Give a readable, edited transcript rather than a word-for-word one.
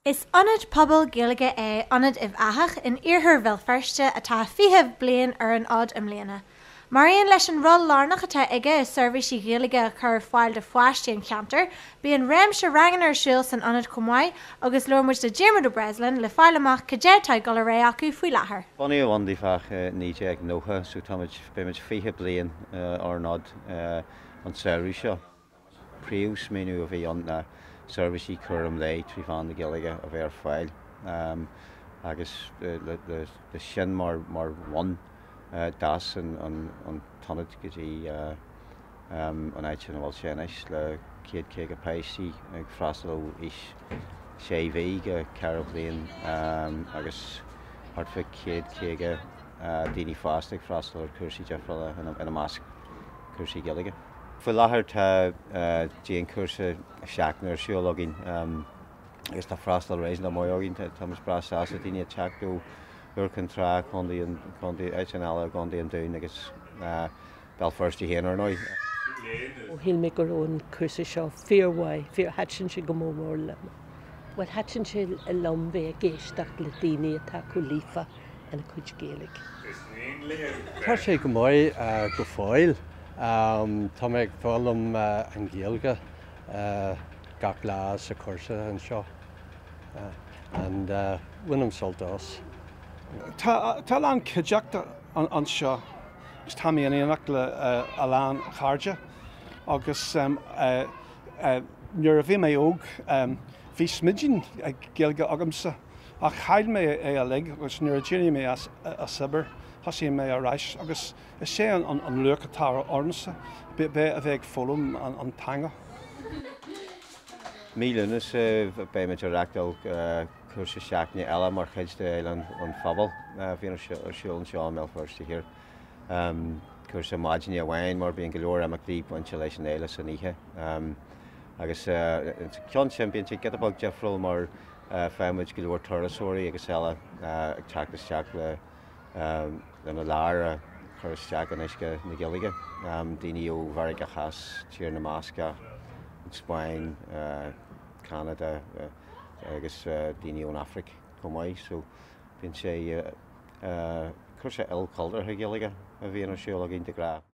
Is ionad pobail Gaeilge é Ionad Uíbh Eachach in iarthar Bhéal Feirste atá 20 bliain ar an fhód i mbliana. Mar aon leis an ról lárnach atá aige i seirbhísí Gaeilge a chur ar fáil do pháistí an cheantair, bíonn réimse ranganna ar siúl san ionad chomh maith agus labhair muid le Diarmuid Ó Breisleáin le fáil amach cad é atá ag dul ar aghaidh acu faoi láthair. Bunaíodh Ionad Uíbh Eachach i 1990 so táimid, beimid 20 bliain ar an fhód an samhradh seo. Príomhsmaoineamh a bhí ann ná seirbhísí cúram lae trí mheán na Gaeilge a bheith ar fáil agus le sin mar bhonn d'fhás an t-ionad go dtí an áit ina bhfuil sé anois le 150 páistí ag freastal ó aois sé mhí go 4 bhliain agus thart fá 150 daoine fásta ag freastal ar chúrsaí difriúla ina measc cúrsaí Gaeilge. Faoi láthair tá dianchúrsa seachtaine ar siúl againn agus tá freastal réasúnta maith againn. Tá muid breá sásta daoine ag teacht ó Iúr Cinn Trá, contae, contae, áiteanna eile i gContae an Dúin agus Béal Feirste féin ar ndóigh. Shíl mé go raibh an cúrsa seo fíormhaith, fíor, thaitin sé go mór mór liom. Bhuel, thaitin sé liom bheith ag éisteacht le daoine atá chomh líofa ina cuid Gaeilge. Tá sé go maith go fóill. Tá mé ag foghlaim an Ghaeilge gach lá sa chúrsa anseo and bainim sult as. Tá a lán cuideachta anseo agus tá mé in éineacht le a lán cairde agus nuair a bhí mé óg bhí smidín Gaeilge agamsa. Ach chaill mé é uilig agus nuair a d'éirigh mé as obair thosaigh mé ar ais agus is é an luach atá ormsa bheith a bheith ag foghlaim an teanga. Mí Lúnasa beimid ag reachtáil cúrsa seachtaine eile mar chuid de Fhéile an Phobail a bhíonn ar siúl anseo i mBéal Feirste Thiar. Cúrsa maidine amháin mar bíonn go leor imeachtaí bainte leis an fhéile san oíche. Agus an ceann sin bíonn sé giota beag difriúil mar Faigheann muid go leor turasóirí agus eile ag teacht isteach le lena ladhar a chur isteach in uisce na Gaeilge. Daoine ó Mheiriceá Theas, Tír na mBascach, an Spáinn, Ceanada agus daoine ón Afraic chomh maith. So bíonn sé cúrsa ilchultúrtha Gaeilge a bhíonn ar siúl againn de ghnáth.